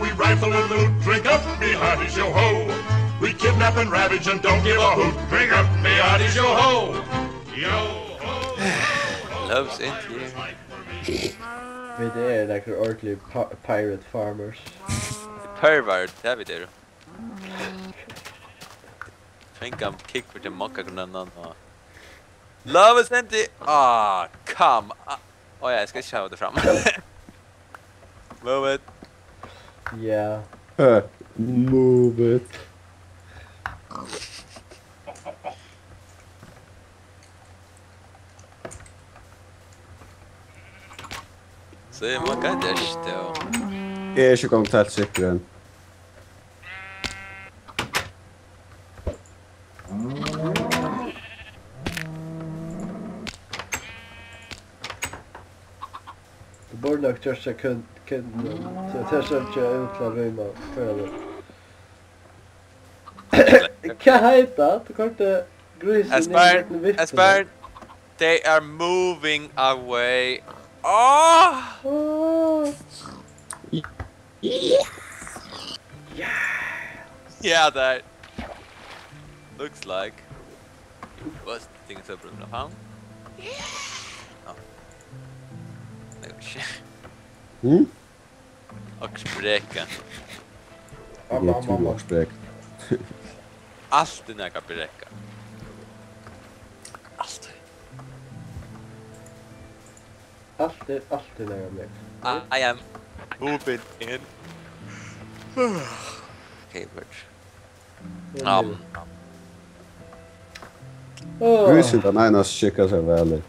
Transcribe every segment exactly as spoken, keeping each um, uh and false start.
We rifle and loot, drink up, be hearty, yo ho. We kidnap and ravage and don't give a hoot. Drink up, be hearty, yo ho. Yo ho. Loves in here. Vit eru nakrir ordiligir pi-, pirate farmers. Pervert, tað vit eru. Fengan kick fyri til mokka grønnan og Love is empty. Ah, come. Ah. Ó ja, eg skal ikki hava tað fram. Move it. Ja. Eh, move it. So eg má ganga eftir. Eg eri ikki gongd heilt sikkur enn. Tú burdi nokk gjørt seg kun, kun, so tað sær ikki út til at rýma, hvør er tað? Hvat heita? Tú koyrdi grísin inn Esbern, gjøgnum vippuna. Esbern, they are moving away. Oh! Åh. Yeah, that looks like it was the thing to put on. Oh. No shit. Hm? Og spreka. Eg trúgvi okkurt brek. Alt er nakað brekað. Alt. Alt er, alt er nakað brekað. I am moving in. Okay, but um, Åh. Grísin, tann einasti skikkar seg væl í.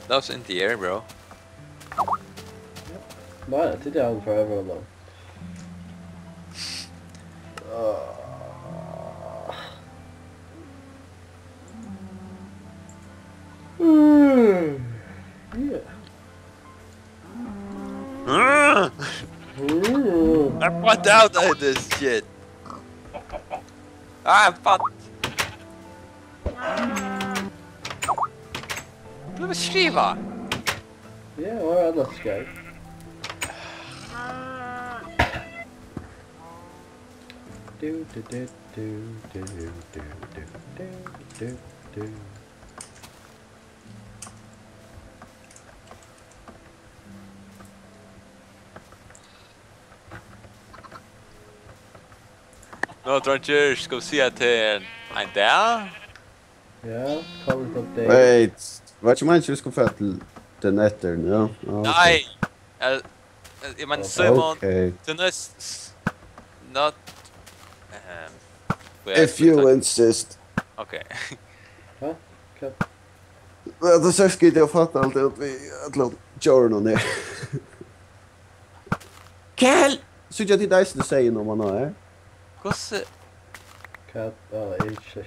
Loves in the air, bro. Nei, tað er hann forever alone. Åh. Mm. Yeah. Mm. Mm. I put out of this shit. Ah, fuck. Blíva skriva. Ja, og annars skal. Du, du, du. Nå, dreingir, skal vi siga til ein dag? Ja, call it a day. Wait, var ikki meining, vit skulu fara til den eftir, ja? Ja, ok. Nei! Eg, eg, eg meini, Simon, Ok. til næst, not, ehm, If you insist. Ok. Hvat? Hvat? Ja, tað er so skitið at fatta alt, at vit, at djórini eru her. Kjell! Síggja tit eisini seyðin oman á her? Hvussu? Hvat? Ja, eg eri ikki.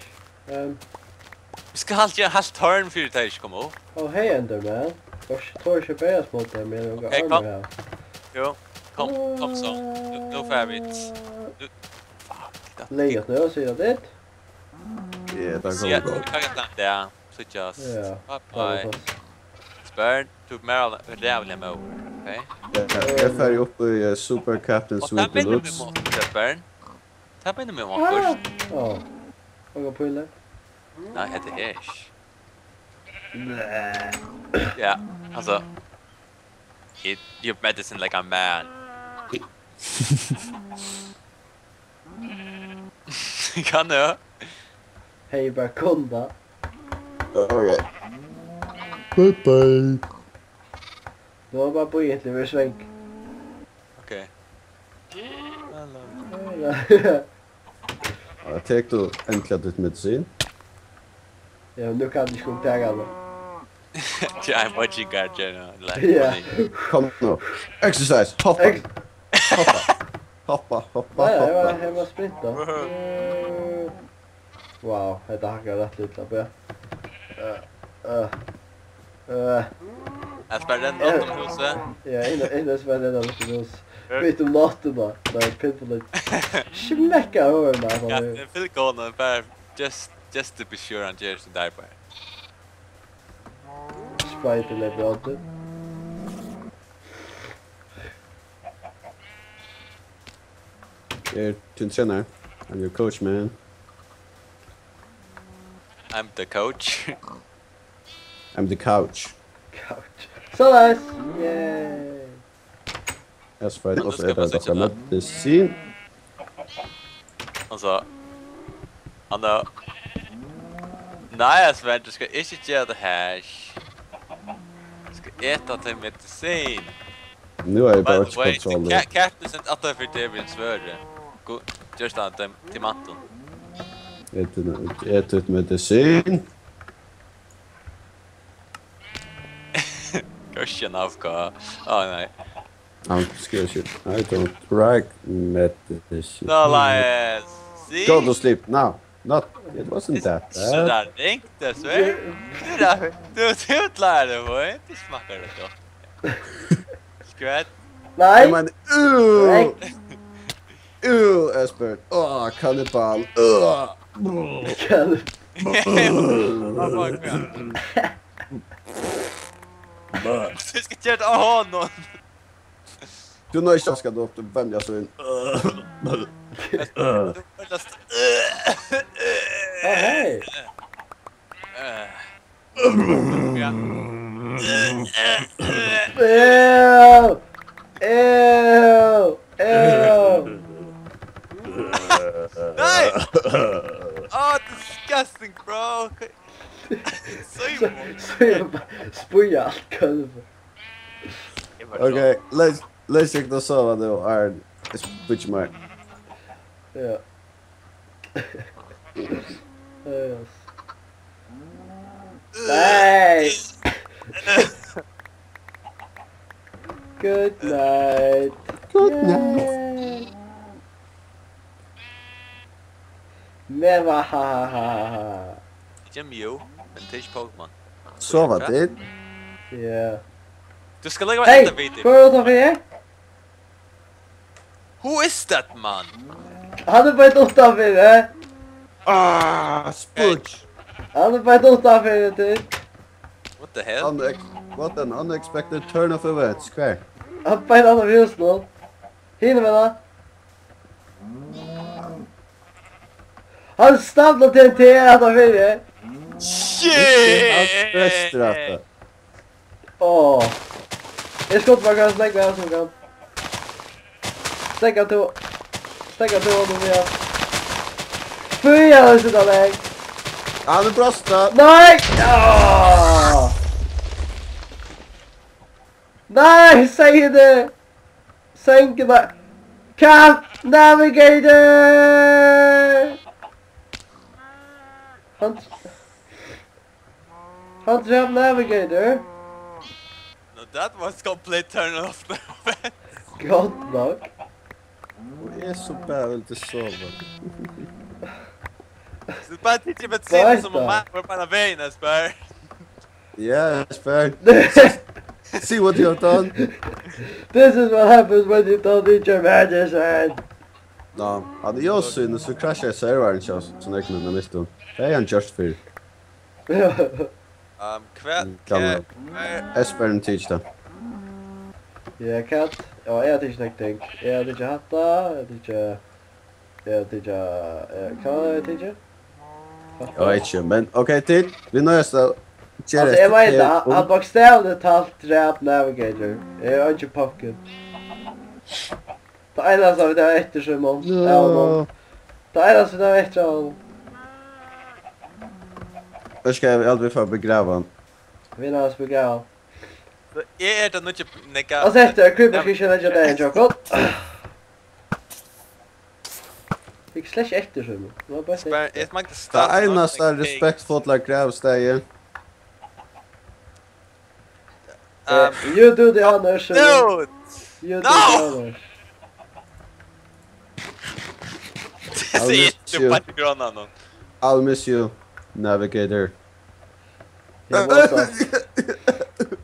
Ehm, Vit skal gera heilt tørn fyri tey ikki koma upp. Ó, hey, Enderman. Hvussu, tað er ikki bara smá tað, men eg Ok, har kom. Her. Jú, kom, kom so. Nú, nú fara vit. Nú, fuck, tað Leiðast nú, sigur tað. Ja, tað So, ja, kann vit gott. taka tað der. Síggjast. Ja, Bye tað var bye. fast. Spør, tú er meira rævliga móður, ok? Ja, eg fari upp í eh, Super Captain Og Sweet tað minnir meg Deluxe. um okkurt, Spør. Tað minnir meg um okkurt. Ó, ongar pílar. Nei, hetta er ikki. Ja, altso. Eat your medicine like a man. Kann eg? Hey, bara kom tá. Ok. Bye bye. Nú er bara bíða inntil eg verði svangur. Ok. Ja, tek tú endiliga títt medisin? Ja, men nú kann eg ikki koma til hana. Ja, I'm watching God Channel. Ja. Kom nú. Exercise. Hoppa. Ex- Hoppa. Hoppa, hoppa, hoppa, Nei, eg var, hoppa. Eg var sprinta. Wow, hetta hakkar rætt lítla, ja. Uh, uh, uh. Eg spær renna rundt um húsið. Ja, inn, inn og spær renna rundt um húsið. Mitt um náttina, tá er pinpoint. Smekka høvurna, Ja, sånn. det er Phil Gordon, bare just, just to be sure han gjør det der bare. Sprite eller brød. Eg eri tín trenari. I'm your coach, man. I'm the coach. I'm the couch. Couch. Soleiðis. Yay. Eg skal fara og eta okkara medisin. Og so. Hann er... Nei, Sven, tú skal ikki gera tað her. Tú skal eta tín medisin. Nú eri eg bara ikki kontrollur. Kattin sent aftur fyri teg við ein svørði. Gerst hann til mantin. Et, et, et medisin. Gosh, enough, go. Oh, nei. I'm scared shit. I don't like medicine. No lies. See? Go to sleep now. Not, it wasn't that bad. Ringt, det sver. Du, du, du klarer det, boy. Du smakker det godt. Skvett. Nei. Men, uh, uh, Espen. Åh, kannibal. Uh. Kann- Oh, fuck, man. Du skal ikke gjøre det av hånden. Du nøy ikke skal du opp til hvem jeg så inn. Ah, hei. Ja. Ew. Ew. Ew. Nei! Oh, disgusting, bro. Sorry, bro. So eg bara spýa alt gólvið. Ok, let's, let's take the sova nú, Arn. It's which mark. Ja. Yes. Nei. Good night. Good night. Yay. Men hva, ha, ha, ha, ha, ha. Jim, jú, men tað er ikki Pokémon. Sova tit? Ja. Du skal legge Hey, enda video. Hva er det for? Who is that man? Han er bare uttanfor, eh? Ah, spudge. Han er bare uttanfor, vet du. What the hell? Unex-, what an unexpected turn of events. Hvar? Han er bare uttanfor huset nå. Hine med da. Han stabler T N T, han er ferdig. Shit! Alt best, rette. Åh. Jeg skal bare kanskje legge meg her som kan. Stekk han til. Stekk han til honom igjen. Fy, han er så dårlig. Han er brøsta. Nei! Ja! Nei, sier det! Senk det! Cat Navigator! Han... Han drap Navigator. No, that was complete turn off. Godt nok. Og eg so bara vildi sova. So bara tikið medisin sum um man var bara vegin, Espen. Yeah, Espen. See what you have done. This is what happens when you don't eat your medicine. Nå, hadde eg også synes, så crashet serveren ikke, så når jeg kunne miste den. Det er en just fyr. Um, hvat, hvat, Espen teach det. Ja, Cat. Ja, jeg har ikke noe ting. Jeg har ikke hatt det, jeg har ikke... Jeg har ikke... eh, Hva har jeg ikke? Jeg vet ikke, men ok, tid. Vi nøyes da. Altså, jeg vet det, han, han bokstavelig talt drap Navigator. Jeg har ikke pocket. Det eneste vi har etter, Simon. Ja, man. Det eneste vi har etter, han. Vet ikke, jeg vil aldri få begrave han. Vi har begravet han. So, eg er tann nýggi nigga. Og sett, eh, Creeper skal ikki leggja deg inn, Jakob. Fikk slett ikki eftir, Simon. Det var bare Spær, eg manglar Det start eneste nothing. Respektfulla gravstegi. Um, You do the honors, Simon. Dude! You do No! The honors. Tað er ikki bara til grønna nú. I'll miss you, Navigator. He was a,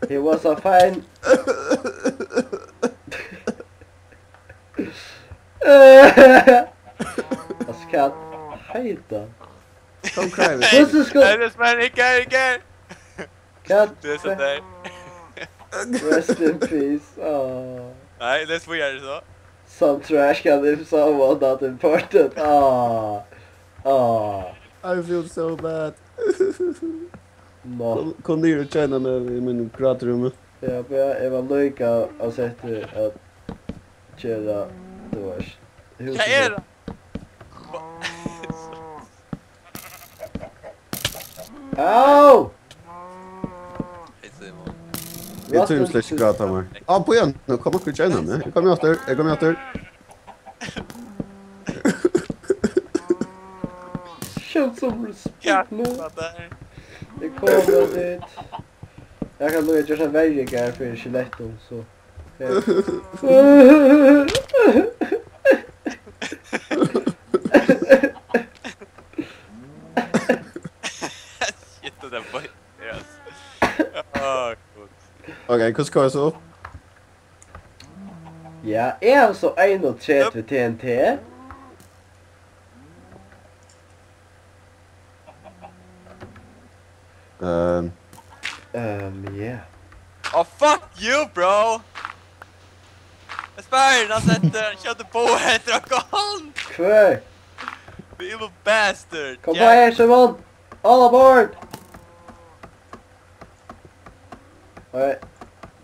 he was a fine. Hva skal heita? Don't cry with me. Hvussu skal... Nei, det er smart, ikke, ikke. Hvat? Det er sånn der. Rest in peace. Åh. Nei, det er smart, er det så? Some trash can live, someone not important. Ah, ah. I feel so bad. Nå. Kom, kom niður og tjena meg í mínum grátrúmi. Ja, men eg var líka á sett at gera, tú veist. Hvat er tað? Au! Hey, Simon. Eg tími slett ikki gráta meir. Á, bíða, nú kom okkurt gjøgnum meg. Eg komi aftur, eg komi aftur. Show some respect, Ja, man. Hvat er? Eg komi dit. Eg kann líka gera verri garð fyri skelettum, so. Shit, det er bare... Yes. Åh, gud. Ok, hvussu koyr eg so upp? Ja, eg havi so einogtretivu T N T. Ehm, Ehm, yeah. Oh, fuck you, bro! Eg spyr, hann setti, hann skjøt bóg etter okkum! Hvør? The evil bastard! Kom bara her, Simon! All aboard! Alright.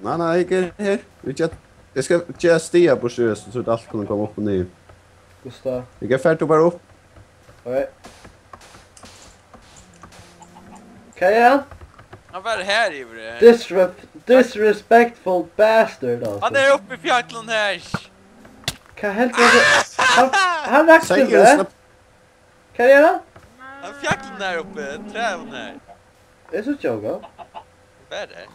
Nei, nei, eg er her. Vit gera, eg skal gera stiga burtur, so tú alt kunnu koma upp og niður. Gustav. Eg er ferdig, bara upp. Alright. Hvat er hann? Hann var her yvir her. Disre disrespectful bastard, altso. Hann er uppi í fjallinum her. Hvat heldur tú? Hann, hann rakti Seriøst, meg. slipp- Hvat er hann? Hann er fjallinum her uppi, træðum her. Eg síggi ongan. Hvar er?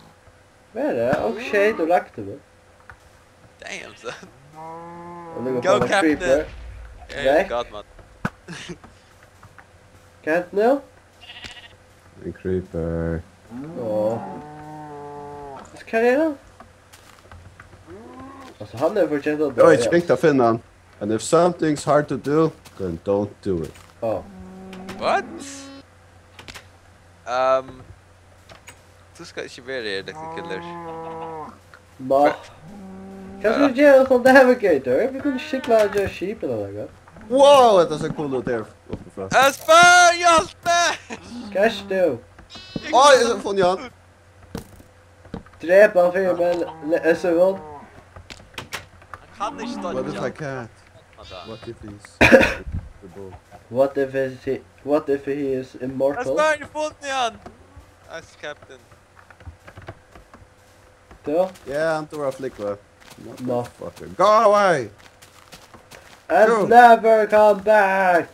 Hvar er hann? Ok, tú rakti meg. Damn, son. Og nú Go, kemur Captain. Creeper. Hey, Vekk. God, man. Hvat er hann nú? En creeper. Åh. Hvat er hann? Altso, hann er fortjent at Eg har ikki ringt at finna hann. And if something's hard to do, then don't do it. Åh. What? Um, tú skalt ikki vera her, Electric Killer. Nå. Hvat skal vit gera sum navigator? Vit kunnu sigla og gera skip ella nakað. Wow, hetta sær cool út her uppi frá. Espen, hjálp meg! Hvar ert tú? Oj, eg havi funnið hann. Drep hann fyri meg, le- S R O. Hann kann ikki What if I dodja. Can't? Vænta. What if he's the bull? What if is he, what if he is immortal? Espen, eg havi funnið hann! Nice, Captain. Tú? Yeah, hann dugir at flúgva. Nå. Fucker. Go away! And Go. Never come back!